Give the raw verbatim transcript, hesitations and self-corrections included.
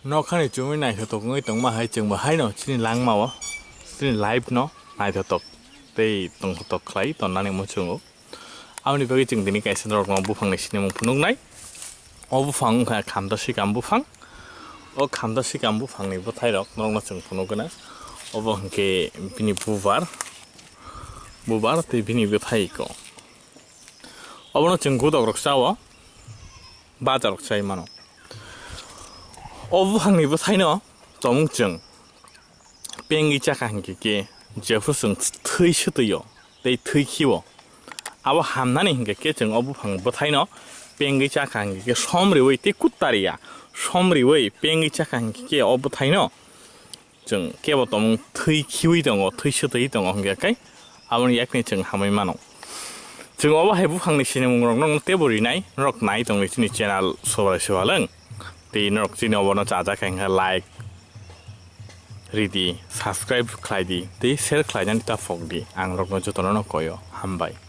Nokhani chumui naithotok wngwi tongma hai chwngbo haino chini langmao chini life no naithotok tei tongthotok khlai tonnani muchungo. Aboni bagwi chwng tini kaisa norokno buphangni sinimung phunuknai. O buphang wngkha khamta sikam buphang. O khamta sikam buphangni bwthairok norokno chwng phunukgwna. Obo hwnkhe bini bubar, bubar tei bini bwthai iko. Obono chwng gudokrok chao, bajarok chai mano. O buphangni bwthaino tomung chwng pengwi chakha hinkhe khe jephru chwng thwi swtwio tei thwi khio. Abo hamnani hinkhe khe chwng o buphang bwthaino pengwi chakha hinkhe khe som riwi tei kutta riya. Som riwi pengwi chakha hinkhe khe o bwthaino chwng kebo tomung thwi khiwi tongo, thwi swtwi tongo hwnkhe khe aboni yakni chwng hamwi mano. Chwng obo hai buphangni sinimung rokno teibo rinai, norok nai tongni chini channel Sobrai Siwalwng. Tei norok chini obono chajak khe hwnkhe like ridi, subscribe khlaidi tei share khlainani ta phokdi. Ang norokno jotono no koyo. Hambai.